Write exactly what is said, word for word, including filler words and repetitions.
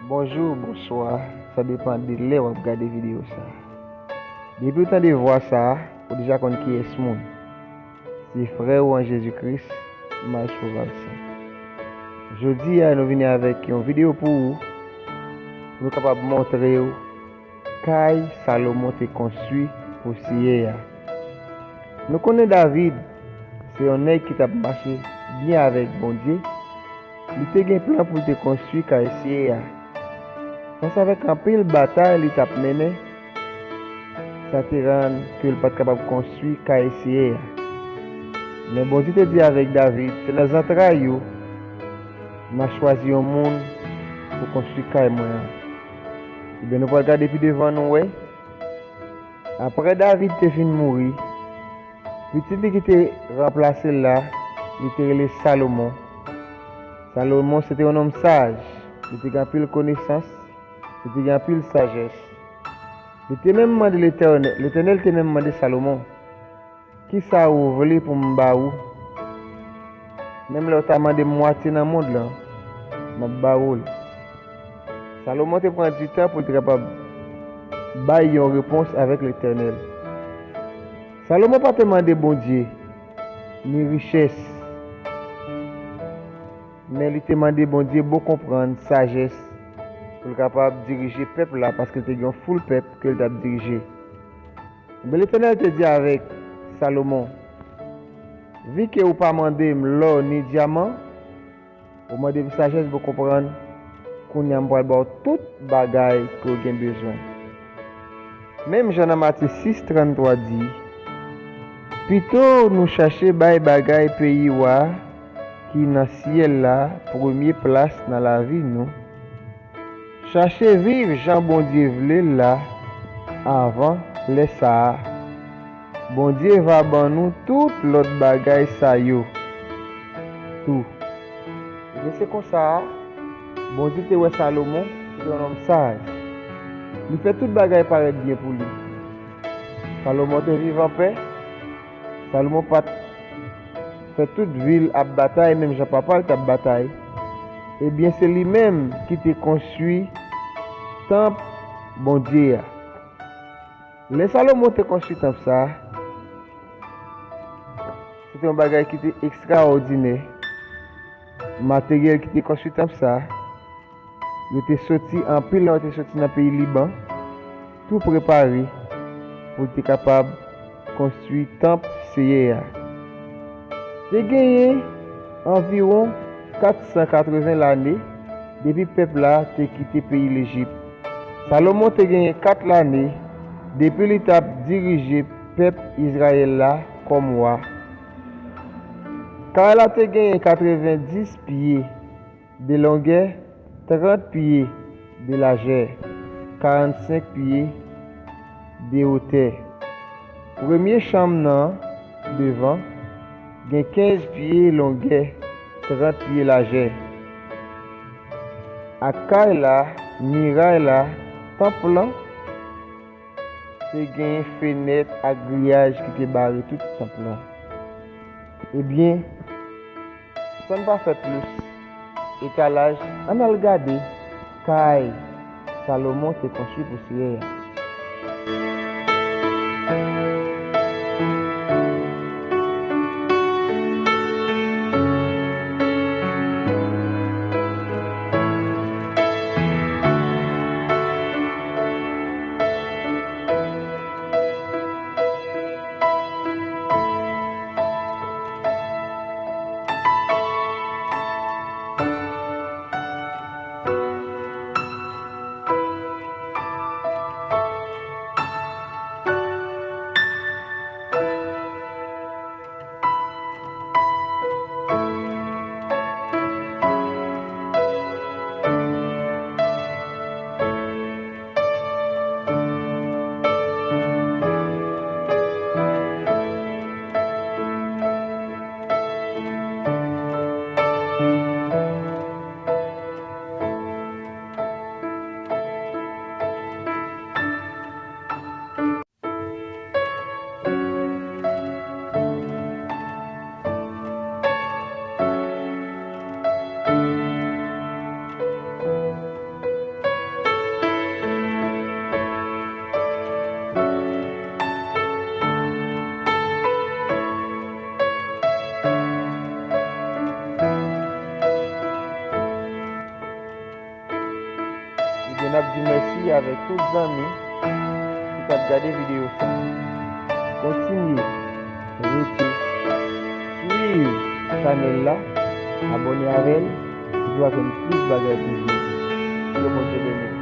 Bonjou, bonswa, sa depann de lè w ap gade videyo sa a. Depi w tande vwa sa a, ou deja konn kiyès moun. Se frè w an Jezi Kris, Miles Provalcin. Jodi a, nou vini avèk yon videyo pou ou, pou nou kapab montre w kay Salomon te konstwi pou Seyè a. Nou konnen David se yon nèg ki t ap mache byen avèk Bondye. Li te gen plan pou l te konstwi kay Seyè a. Fas avèk anpil batay li t ap mennen, sa te rann ke l pa t kapab konstwi kay Seyè a. Men Bondye te di avèk David, "Se nan zantray ou, m a chwazi yon moun pou konstwi kay mwen an." Ebyen, nou pral gade pi devan, nou wè. Apre David te fin mouri, pitit li ki te ranplase l la, li te rele Salomon. Salomon se te yon nonm saj. Li te gen anpil konesans, li te gen anpil sajès. Li te menm mande Letènèl, Letènèl te menm mande Salomon, "Kisa ou vle pou m ba ou? Menm lè w ta mande m mwatye nan mond lan, m ap ba ou l." Salomon te pran ditan pou l te kapab bay yon repons avèk Letènèl. Salomon pa te mande Bondye ni richès, men li te mande Bondye bon konprann, sajès, pou l kapab dirije pèp la, paske l te gen yon foul pèp ke l t ap dirije. Men Letènèl te di avèk Salomon, "Vi ke ou pa mande m lò ni dyaman, ou mande m sajès, bon konprann, kounye a m pral ba w tout bagay ke w gen bezwen." Menm jan nan Matye sis tranntwa di, "Pito nou chache bay bagay peyi wa ki nan syèl la premye plas nan lavi nou, chache viv jan Bondye vle l la avan lè sa a. Bondye va ban nou tout lòt bagay sa yo tou." Ebyen, se konsa, Bondye te wè Salomon, se te yon nonm saj. Li fè tout bagay parèt byen pou li. Salomon te viv anpè. Salomon pa t fè tout vi l ap batay, menm jan papa l t ap batay. Ebyen, se li menm ki te konstwi tanp Bondye a. Lè Salomon te konstwi tanp sa a, se te yon bagay ki te ekstraòdinè. Materyèl ki te konstwi tanp sa a, yo te soti, anpil nan yo te soti nan peyi Liban, tou prepare pou l te kapab konstwi tanp Seyè a. Te genyen anviwon kat san katreven lane depi pèp la te kite peyi Lejip. Salomon te genyen kat lane depi li t ap dirije pèp Izrayèl la kòm wa. Kay la te genyen katrevenndis pye de longè, trant pye de lajè, karannsenk pye de wotè. Premye chanm nan devan gen kenz pye longè, trant pye lajè. Ak kay la, miray la, tanp lan, te gen fenèt ak griyaj ki te bare tout tanp lan. Ebyen, san n pa fè plis etalaj, ann al gade kay Salomon te konstwi pou Seyè a. Ap di mèsi avèk tout zanmi ki t ap gade videyo sa. Kontinye rete swiv chanèl la, abòne avè l, pou w jwenn plis bagay toujou. Ke Bondye beni.